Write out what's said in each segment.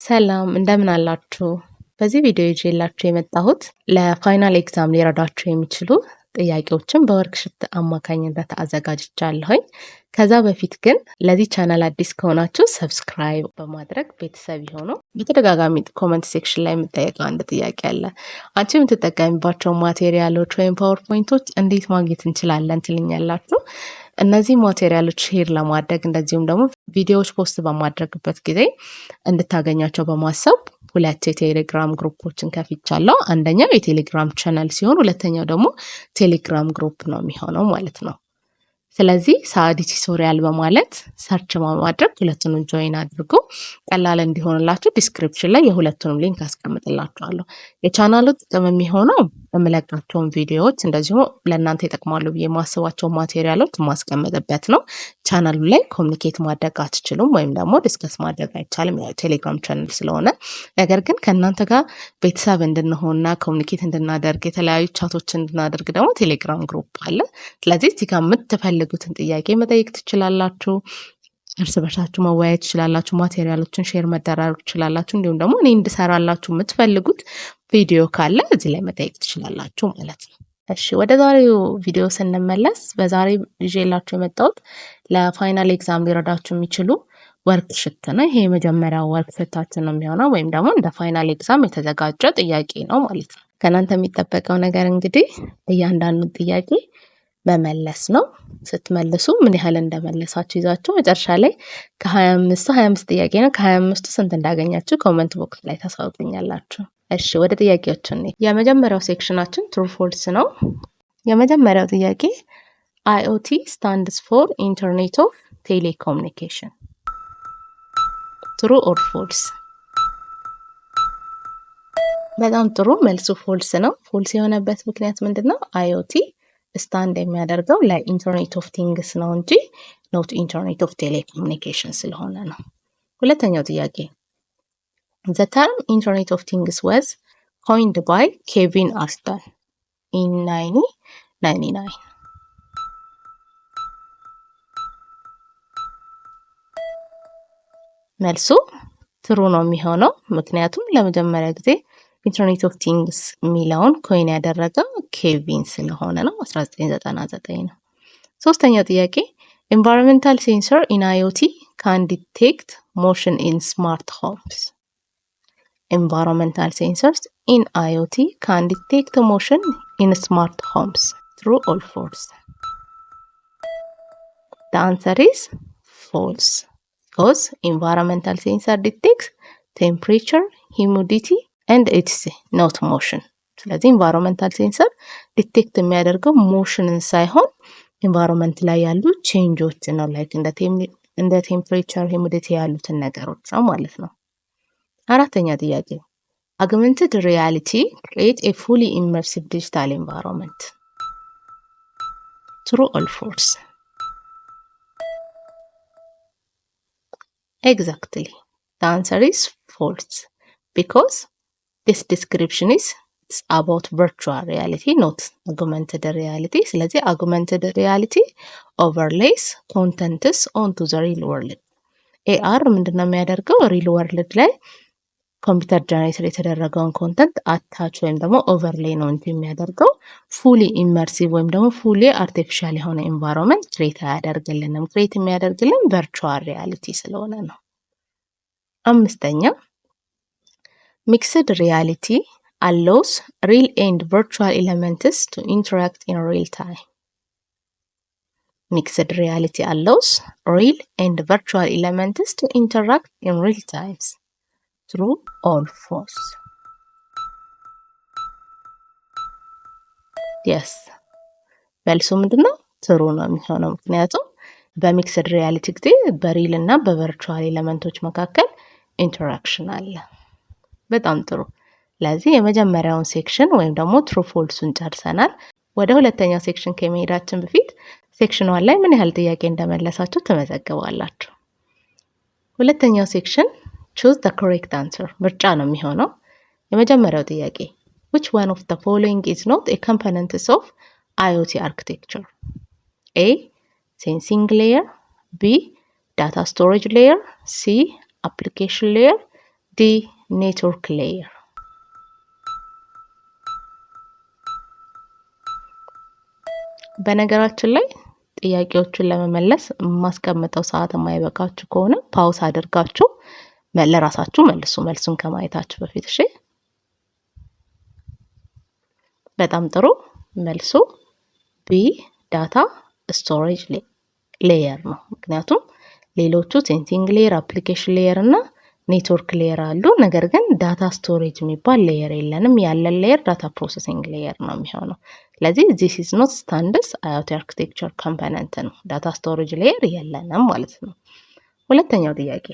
ሰላም እንደምን አላችሁ? በዚህ ቪዲዮ ይዤላችሁ የመጣሁት ለ final exam ሊረዷችሁ የሚችሉ ጥያቄዎችን በ worksheet አማካኝነት አዘጋጅቻለሁኝ። ከዛ በፊት ግን ለዚህ ቻናል አዲስ ከሆናችሁ subscribe በማድረግ ቤተሰብ ይሁኑ። በተደጋጋሚ comment section ላይ የምጠየቀው አንድ ጥያቄ አለ። አንቺ የምትጠቀሚባቸው material ኦች ወይም PowerPoint ኦች እንዴት ማግኘት እንችላለን ትልኛላችሁ። እነዚህ material ኦች share ለማድረግ እንደዚሁም ደግሞ ቪዲዮዎች post በማድረግበት ጊዜ እንድታገኛቸው በማሰብ ሁለት የቴሌግራም group ኦችን ከፍቻለሁ። አንደኛው የቴሌግራም ቻናል ሲሆን ሁለተኛው ደግሞ ቴሌግራም group ነው የሚሆነው ማለት ነው። ስለዚህ ሳዲ Tutorial በማለት search በማድረግ ሁለቱንም join አድርጉ። ቀላል እንዲሆንላችሁ description ላይ የሁለቱንም link አስቀምጥላችኋለሁ። የቻናሉ ጥቅም የሚሆነው የምለቃቸውን ቪዲዮዎች እንደዚሁ ለእናንተ ይጠቅማሉ ብዬ የማስባቸው material ኦች የማስቀምጥበት ነው። ቻናሉ ላይ communicate ማድረግ አትችሉም ወይም ደግሞ discuss ማድረግ አይቻልም፣ ያው ቴሌግራም ቻናል ስለሆነ። ነገር ግን ከእናንተ ጋር ቤተሰብ እንድንሆንና communicate እንድናደርግ የተለያዩ chat ኦች እንድናደርግ ደግሞ ቴሌግራም group አለ። ስለዚህ እዚህ ጋር የምትፈልጉትን ጥያቄ መጠየቅ ትችላላችሁ። እርስ በርሳችሁ መወያየት ትችላላችሁ። material ኦችን share መደራረግ ትችላላችሁ። እንዲሁም ደግሞ እኔ እንድሰራላችሁ የምትፈልጉት ቪዲዮ ካለ እዚህ ላይ መጠየቅ ትችላላችሁ ማለት ነው። እሺ፣ ወደ ዛሬው ቪዲዮ ስንመለስ በዛሬ ይዤላችሁ የመጣሁት ለ final exam ሊረዳችሁ የሚችሉ worksheet ነው። ይሄ የመጀመሪያው worksheet ኣችን ነው የሚሆነው ወይም ደግሞ እንደ final exam የተዘጋጀ ጥያቄ ነው ማለት ነው። ከእናንተ የሚጠበቀው ነገር እንግዲህ እያንዳንዱን ጥያቄ መመለስ ነው። ስትመልሱ ምን ያህል እንደመለሳችሁ ይዛችሁ መጨረሻ ላይ ከ25 25 ጥያቄ ነው፣ ከ25ቱ ስንት እንዳገኛችሁ comment box ላይ ታሳውቁኛላችሁ። እሺ፣ ወደ ጥያቄዎቹ እንሂድ። የመጀመሪያው section ኣችን true false ነው። የመጀመሪያው ጥያቄ IoT stands for Internet of Telecommunication፣ true or false? በጣም ጥሩ፣ መልሱ false ነው። False የሆነበት ምክንያት ምንድን ነው? IoT stand የሚያደርገው ለ Internet of Things ነው እንጂ not Internet of Telecommunication ስለሆነ ነው። ሁለተኛው ጥያቄ the term Internet of Things was coined by Kevin Ashton in 1999። መልሱ true ነው የሚሆነው፣ ምክንያቱም ለመጀመሪያ ጊዜ Internet of Things የሚለውን coin ያደረገው ኬቪን ስለሆነ ነው። 1999 ነው። ሶስተኛው ጥያቄ environmental sensor in IoT can detect motion in smart homes። Environmental sensors in IoT can detect motion in smart homes, true or false? The answer is false, because environmental sensor detects temperature, humidity and etc, not motion። ስለዚህ environmental sensor detect የሚያደርገው motion ን ሳይሆን environment ላይ ያሉ change ኦች ነው፣ like እንደ temperature፣ humidity ያሉትን ነገሮች ነው ማለት ነው። አራተኛ ጥያቄ augmented reality create a fully immersive digital environment, true or false? Exactly, the answer is false, because this description is about virtual reality, not augmented reality። ስለዚህ augmented reality overlays contents onto the real world። AR ምንድነው የሚያደርገው? Real world ላይ computer generated የተደረገውን content attach ወይም ደግሞ overlay ነው እንጂ የሚያደርገው fully immersive ወይም ደግሞ fully artificial የሆነ environment create አያደርግልንም። Create የሚያደርግልን virtual reality ስለሆነ ነው። አምስተኛ mixed reality allows real and virtual elements to interact in real time። Mixed reality allows real and virtual elements to interact in real times, true or false? Yes፣ መልሱ ምንድን ነው? True ነው የሚሆነው። ምክንያቱም በ mixed reality ጊዜ በ real እና በ virtual element ኦች መካከል interaction አለ። በጣም ጥሩ። ስለዚህ የመጀመሪያውን section ወይም ደግሞ true false ኡን ጨርሰናል። ወደ ሁለተኛው section ከመሄዳችን በፊት section one ላይ ምን ያህል ጥያቄ እንደመለሳችሁ ትመዘግባላችሁ። ሁለተኛው section choose the correct answer ምርጫ ነው የሚሆነው። የመጀመሪያው ጥያቄ which one of the following is not a component of IoT architecture? A, sensing layer፣ B, data storage layer፣ C, application layer፣ D network layer። በነገራችን ላይ ጥያቄዎቹን ለመመለስ የማስቀምጠው ሰዓት የማይበቃችሁ ከሆነ pause አድርጋችሁ ለራሳችሁ መልሱ፣ መልሱን ከማየታችሁ በፊት እሺ። በጣም ጥሩ። መልሱ B data storage layer ነው። ምክንያቱም ሌሎቹ sensing layer፣ application layer እና network layer አሉ። ነገር ግን data storage የሚባል layer የለንም። ያለን layer data processing layer ነው የሚሆነው። ስለዚህ this is not stands IoT architecture component ነው። Data storage layer የለንም ማለት ነው። ሁለተኛው ጥያቄ፣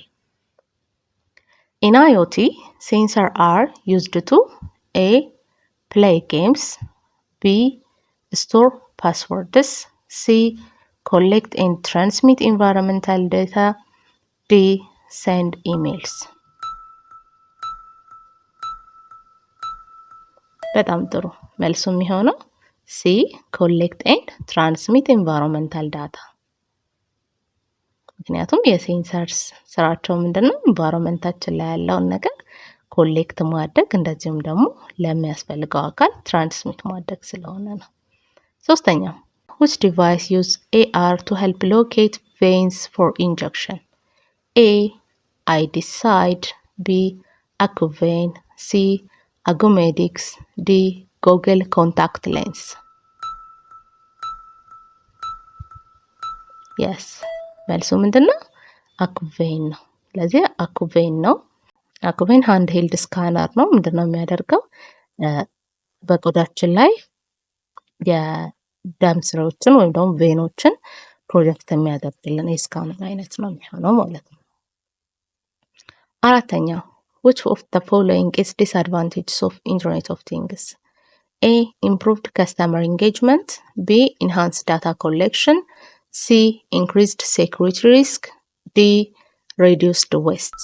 in IoT sensor are used to: A play games፣ B store passwords፣ C collect and transmit environmental data፣ D send emails። በጣም ጥሩ። መልሱ የሚሆነው C collect and transmit environmental data። ምክንያቱም የ sensors ስራቸው ምንድን ነው? Environment ኣችን ላይ ያለውን ነገር collect ማድረግ እንደዚሁም ደግሞ ለሚያስፈልገው አካል transmit ማድረግ ስለሆነ ነው። ሶስተኛው፣ which device use AR to help locate veins for injection? A iDecide፣ B AccuVein፣ C Augmedix፣ D Google Contact Lens። Yes፣ መልሱ ምንድን ነው? AccuVein ነው። ስለዚህ AccuVein ነው። AccuVein handheld scanner ነው። ምንድን ነው የሚያደርገው? በቆዳችን ላይ የደም ስሮችን ወይም ደግሞ vein ኦችን project የሚያደርግልን የ scanner አይነት ነው የሚሆነው ማለት ነው። አራተኛው፣ which of the following is disadvantages of Internet of Things? A improved customer engagement፣ B enhanced data collection፣ C increased security risk፣ D reduced waste።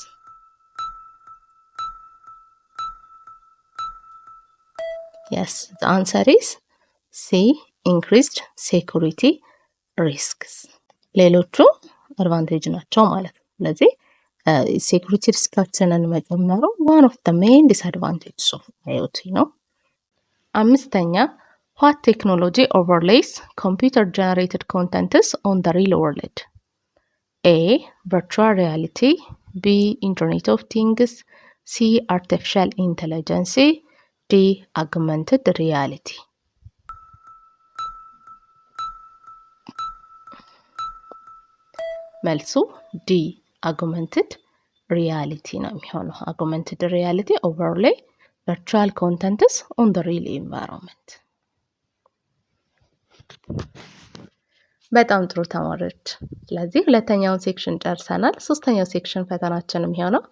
Yes, the answer is C increased security risks። ሌሎቹ advantage ናቸው ማለት ነው። ስለዚህ security risk ኣችንን መጨመሩ one of the main disadvantages of IoT ነው። አምስተኛ፣ what technology overlays computer generated contents on the real world? A virtual reality፣ B Internet of Things፣ C artificial intelligence፣ D augmented reality። መልሱ D augmented reality ነው የሚሆነው። Augmented reality overlay virtual contents on the real environment። በጣም ጥሩ ተማሪዎች። ስለዚህ ሁለተኛውን section ጨርሰናል። ሶስተኛው section ፈተናችን የሚሆነው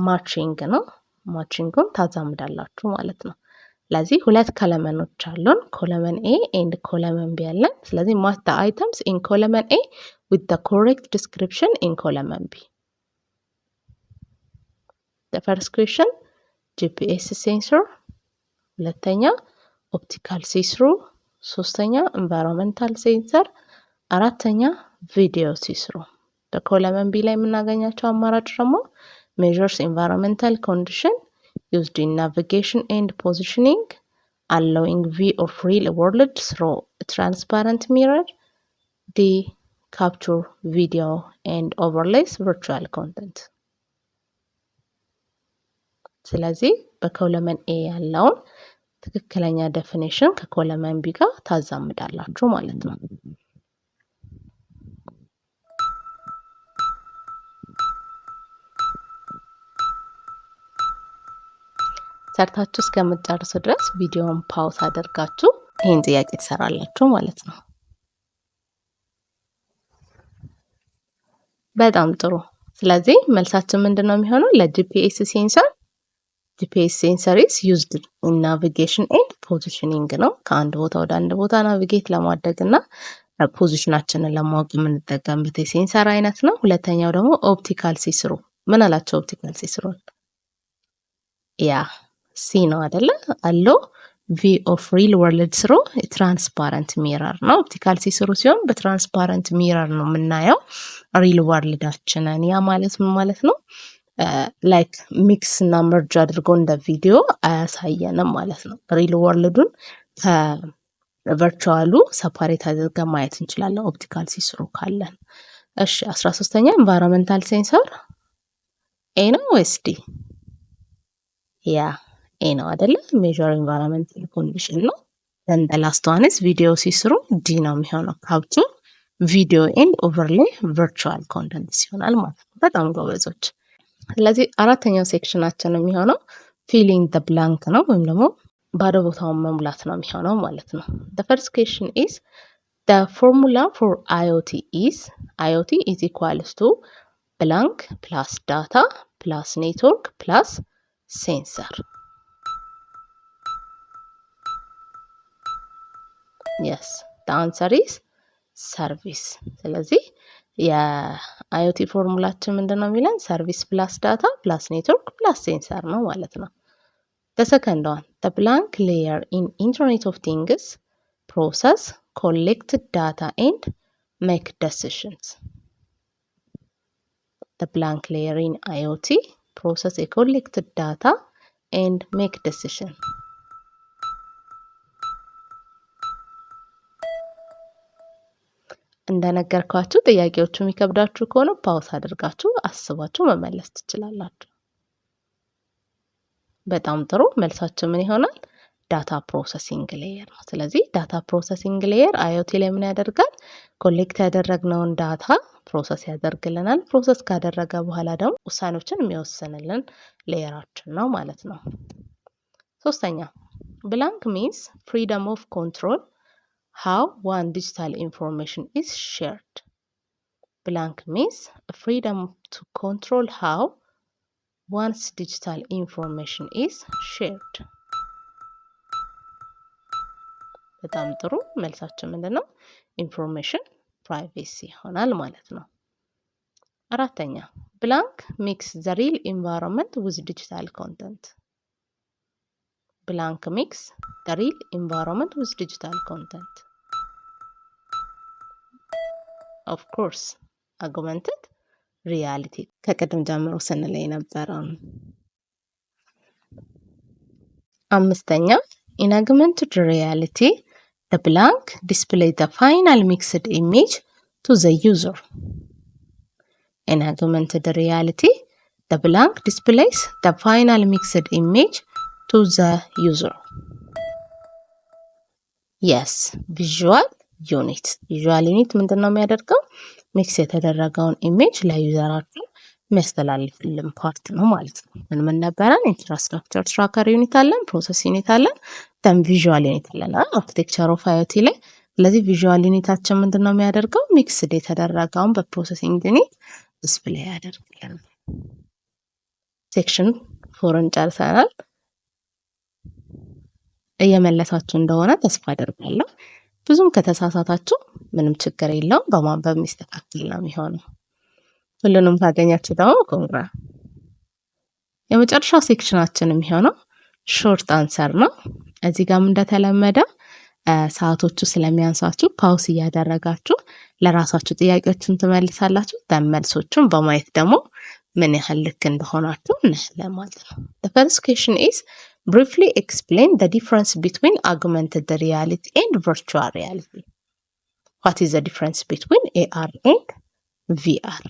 matching ነው። Matching ኡን ታዛምዳላችሁ ማለት ነው። ስለዚህ ሁለት column ኦች አሉን፣ column A and column B አለን። ስለዚህ match the items in column A with the correct description in column B። The first question GPS sensor፣ ሁለተኛ optical see-through፣ ሶስተኛ environmental sensor፣ አራተኛ video see-through። በ column B ላይ የምናገኛቸው አማራጭ ደግሞ measures environmental condition፣ used in navigation and positioning፣ allowing view of real world through transparent mirror፣ D capture video and overlays virtual content። ስለዚህ በ column A ያለውን ትክክለኛ definition ከ column B ጋር ታዛምዳላችሁ ማለት ነው። ሰርታችሁ እስከምትጨርሱ ድረስ ቪዲዮውን pause አድርጋችሁ ይህን ጥያቄ ትሰራላችሁ ማለት ነው። በጣም ጥሩ። ስለዚህ መልሳችን ምንድን ነው የሚሆነው? ለ GPS sensor፣ GPS sensor is used in navigation and positioning ነው። ከአንድ ቦታ ወደ አንድ ቦታ navigate ለማድረግ እና position ኣችንን ለማወቅ የምንጠቀምበት የ sensor አይነት ነው። ሁለተኛው ደግሞ optical see-through፣ ምን አላቸው? Optical see-through ያ C ነው አደለ? Allow view of real world through transparent mirror ነው። Optical see-through ሲሆን በ transparent mirror ነው የምናየው real world ኣችንን። ያ ማለት ምን ማለት ነው? Like mix እና merge አድርጎ እንደ ቪዲዮ አያሳየንም ማለት ነው። Real world ኡን ከ virtual ኡ separate አድርገን ማየት እንችላለን optical see-through ካለን። እሺ፣ 13ኛ environmental sensor A ነው ወይስ D? Yeah, A ነው አይደለ? Measure environmental condition ነው። Then last one is video see-through፣ D ነው የሚሆነው። Capture video and overlay virtual content ይሆናል ማለት ነው። በጣም ጎበዞች። ስለዚህ አራተኛው section ኣችን የሚሆነው filling the blank ነው ወይም ደግሞ ባዶ ቦታውን መሙላት ነው የሚሆነው ማለት ነው። The first question is, the formula for IoT is: IoT is equals to blank plus data plus network plus sensor. Yes, the answer is service። ስለዚህ የ IoT formula ኣችን ምንድን ነው የሚለን? Service plus data plus network plus sensor ነው ማለት ነው። The second one, the blank layer in Internet of Things process collected data and make decisions. The blank layer in IoT process a collected data and make decision. እንደነገርኳችሁ ጥያቄዎቹ የሚከብዳችሁ ከሆነ pause አድርጋችሁ አስባችሁ መመለስ ትችላላችሁ። በጣም ጥሩ። መልሳችን ምን ይሆናል? Data processing layer ነው። ስለዚህ data processing layer IoT ላይ ምን ያደርጋል? Collect ያደረግነውን data process ያደርግልናል። Process ካደረገ በኋላ ደግሞ ውሳኔዎችን የሚወስንልን layer ኣችን ነው ማለት ነው። ሶስተኛ፣ blank means freedom of control how one digital information is shared. Blank means freedom to control how one's digital information is shared. በጣም ጥሩ። መልሳችን ምንድን ነው? Information privacy ይሆናል ማለት ነው። አራተኛ፣ blank mix the real environment with digital content. Blank mix the real environment with digital content. Of course, augmented reality ከቅድም ጀምሮ ስንል የነበረው ነው። አምስተኛ፣ in augmented reality, the blank display the final mixed image to the user. In augmented reality, the blank displays the final mixed image to the user. Yes, visual unit. Visual unit ምንድን ነው የሚያደርገው? Mix የተደረገውን image ለ user ኣችን የሚያስተላልፍልን part ነው ማለት ነው። ምን ምን ነበረን? Infrastructure tracker unit አለን፣ process unit አለን፣ then visual unit አለን architecture of IoT ላይ። ስለዚህ visual unit ኣችን ምንድን ነው የሚያደርገው? Mixed የተደረገውን በ processing unit display ያደርግልናል። Section four ን ጨርሰናል። እየመለሳችሁ እንደሆነ ተስፋ አደርጋለሁ። ብዙም ከተሳሳታችሁ ምንም ችግር የለውም፣ በማንበብ የሚስተካከል ነው የሚሆነው። ሁሉንም ካገኛችሁ ደግሞ congra። የመጨረሻው section ኣችን የሚሆነው short answer ነው። እዚህ ጋርም እንደተለመደው ሰዓቶቹ ስለሚያንሳችሁ pause እያደረጋችሁ ለራሳችሁ ጥያቄዎችን ትመልሳላችሁ። መልሶቹን በማየት ደግሞ ምን ያህል ልክ እንደሆናችሁ እናያለን ማለት ነው። The first question is, briefly explain the difference between augmented reality and virtual reality. What is the difference between AR and VR?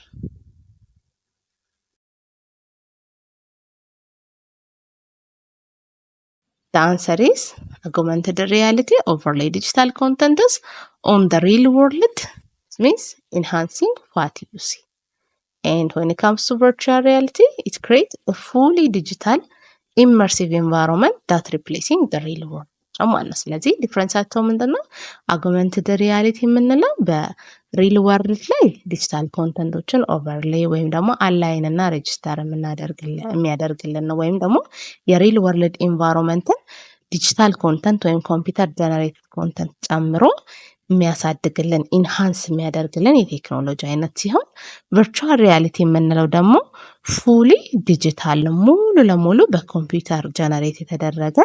The answer is, augmented reality overlay digital contents on the real world. It means enhancing what you see. And when it comes to virtual reality, it creates a fully digital immersive environment that replacing the real world ማለት ነው። ስለዚህ difference ኣቸው ምንድን ነው? Augmented reality የምንለው በ real world ላይ digital content ኦችን overlay ወይም ደግሞ align እና register የሚያደርግልን ነው። ወይም ደግሞ የ real world environment ን digital content ወይም computer generated content ጨምሮ የሚያሳድግልን፣ enhance የሚያደርግልን የቴክኖሎጂ አይነት ሲሆን virtual reality የምንለው ደግሞ Fully digital ነው። ሙሉ ለሙሉ በኮምፒውተር generate የተደረገ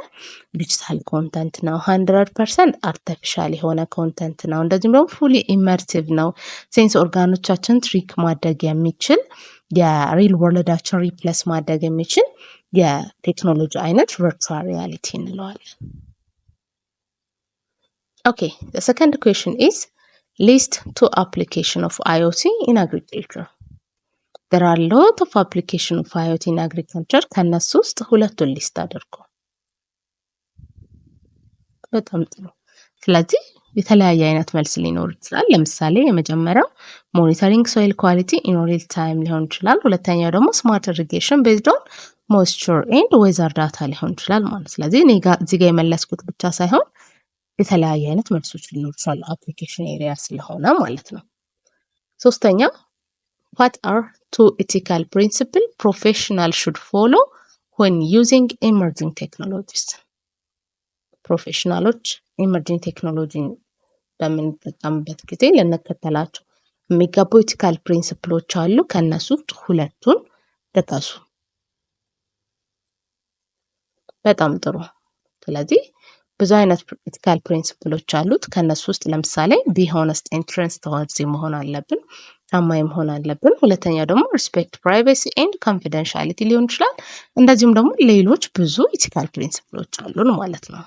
digital content ነው። 100% artificial የሆነ content ነው። እንደዚሁም ደግሞ fully immersive ነው። Sense organ ኦቻችን trick ማድረግ የሚችል፣ የ real world ኣችን replace ማድረግ የሚችል የቴክኖሎጂ አይነት virtual reality እንለዋለን። Okay, second question is list two application of IoT in agriculture. There are lot of application of IoT in agriculture። ከነሱ ውስጥ ሁለቱን list አድርጉ። በጣም ጥሩ። ስለዚህ የተለያየ አይነት መልስ ሊኖር ይችላል። ለምሳሌ የመጀመሪያው monitoring soil quality in real time ሊሆን ይችላል። ሁለተኛው ደግሞ smart irrigation based on moisture and weather data ሊሆን ይችላል ማለት። ስለዚህ እኔ እዚህ ጋር የመለስኩት ብቻ ሳይሆን የተለያየ አይነት መልሶች ሊኖሩ ይችላሉ፣ application area ስለሆነ ማለት ነው። ሶስተኛ፣ what are two ethical principle professional should follow when using emerging technologies? Professional ኦች emerging technology ን በምንጠቀምበት ጊዜ ልንከተላቸው የሚገቡ ethical principle ኦች አሉ። ከእነሱ ውስጥ ሁለቱን ጥቀሱ። በጣም ጥሩ። ስለዚህ ብዙ አይነት ethical principle ኦች አሉት። ከእነሱ ውስጥ ለምሳሌ be honest and trustworthy መሆን አለብን፣ ታማኝ መሆን አለብን። ሁለተኛው ደግሞ respect privacy and confidentiality ሊሆን ይችላል። እንደዚሁም ደግሞ ሌሎች ብዙ ethical principle ኦች አሉን ማለት ነው።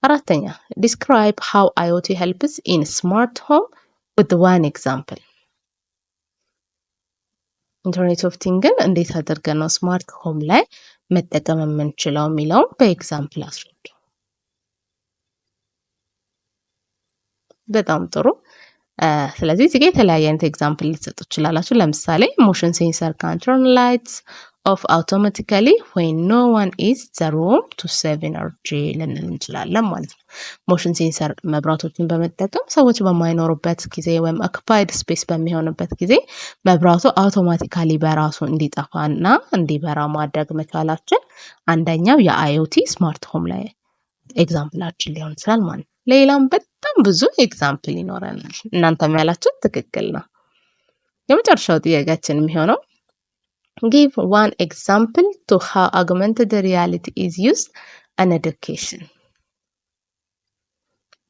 አራተኛ፣ describe how IoT helps in smart home with one example። Internet of Thing ን እንዴት አድርገን ነው smart home ላይ መጠቀም የምንችለው የሚለውን በ example አስረዱ። በጣም ጥሩ። ስለዚህ እዚህ ጋ የተለያየ አይነት example ልትሰጡ ትችላላችሁ። ለምሳሌ motion sensor can turn lights off automatically when no one is the room to save energy ልንል እንችላለን ማለት ነው። Motion sensor መብራቶችን በመጠቀም ሰዎች በማይኖሩበት ጊዜ ወይም occupied space በሚሆንበት ጊዜ መብራቱ automatically በራሱ እንዲጠፋና እንዲበራ ማድረግ መቻላችን አንደኛው የ IoT smart home ላይ example ኣችን ሊሆን ይችላል ማለት ነው። ሌላም በጣም ብዙ example ይኖረናል። እናንተም ያላችሁት ትክክል ነው። የመጨረሻው ጥያቄያችን የሚሆነው give one example to how augmented reality is used in education።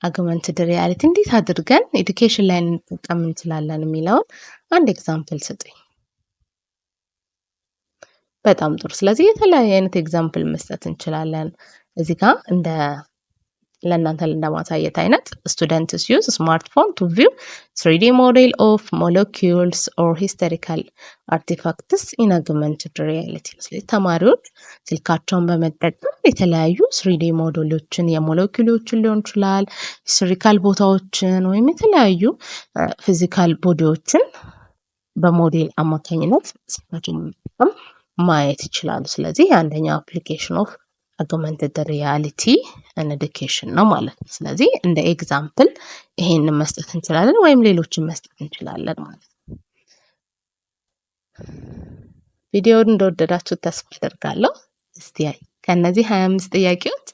Augmented reality እንዴት አድርገን education ላይ እንጠቀም እንችላለን የሚለውን አንድ example ስጡኝ። በጣም ጥሩ። ስለዚህ የተለያየ አይነት example መስጠት እንችላለን። እዚህ ጋር እንደ ለእናንተ እንደማሳየት አይነት students use smartphone to view 3D model of molecules or historical artifacts in augmented reality። ስለዚህ ተማሪዎች ስልካቸውን በመጠቀም የተለያዩ 3D ሞዴሎችን፣ የሞለኪውሎችን ሊሆን ይችላል፣ historical ቦታዎችን ወይም የተለያዩ physical body ዎችን በሞዴል አማካኝነት ስልካቸውን በመጠቀም ማየት ይችላሉ። ስለዚህ አንደኛው application of augmented reality education ነው ማለት ነው። ስለዚህ እንደ example ይሄንን መስጠት እንችላለን ወይም ሌሎችን መስጠት እንችላለን ማለት ነው። ቪዲዮውን እንደወደዳችሁት ተስፋ አደርጋለሁ። እስቲ ከእነዚህ 25 ጥያቄዎች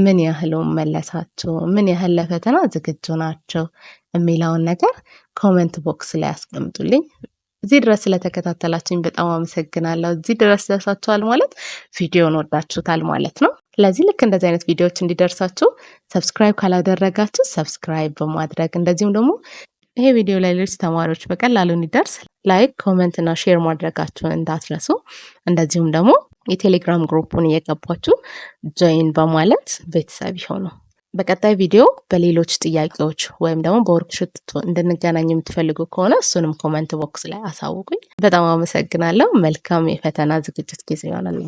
ምን ያህሉን መለሳችሁ፣ ምን ያህል ለፈተና ዝግጁ ናችሁ የሚለውን ነገር comment box ላይ አስቀምጡልኝ። እዚህ ድረስ ስለተከታተላችሁኝ በጣም አመሰግናለሁ። እዚህ ድረስ ደርሳችኋል ማለት ቪዲዮን ወዳችሁታል ማለት ነው። ስለዚህ ልክ እንደዚህ አይነት ቪዲዮዎች እንዲደርሳችሁ subscribe ካላደረጋችሁ subscribe በማድረግ፣ እንደዚሁም ደግሞ ይሄ ቪዲዮ ለሌሎች ተማሪዎች በቀላሉ እንዲደርስ like፣ comment እና share ማድረጋችሁን እንዳትረሱ። እንደዚሁም ደግሞ የቴሌግራም group ኡን እየገባችሁ join በማለት ቤተሰብ ይሁኑ። በቀጣይ ቪዲዮ በሌሎች ጥያቄዎች ወይም ደግሞ በ worksheet እንድንገናኝ የምትፈልጉ ከሆነ እሱንም comment box ላይ አሳውቁኝ። በጣም አመሰግናለሁ። መልካም የፈተና ዝግጅት ጊዜ ይሆናል።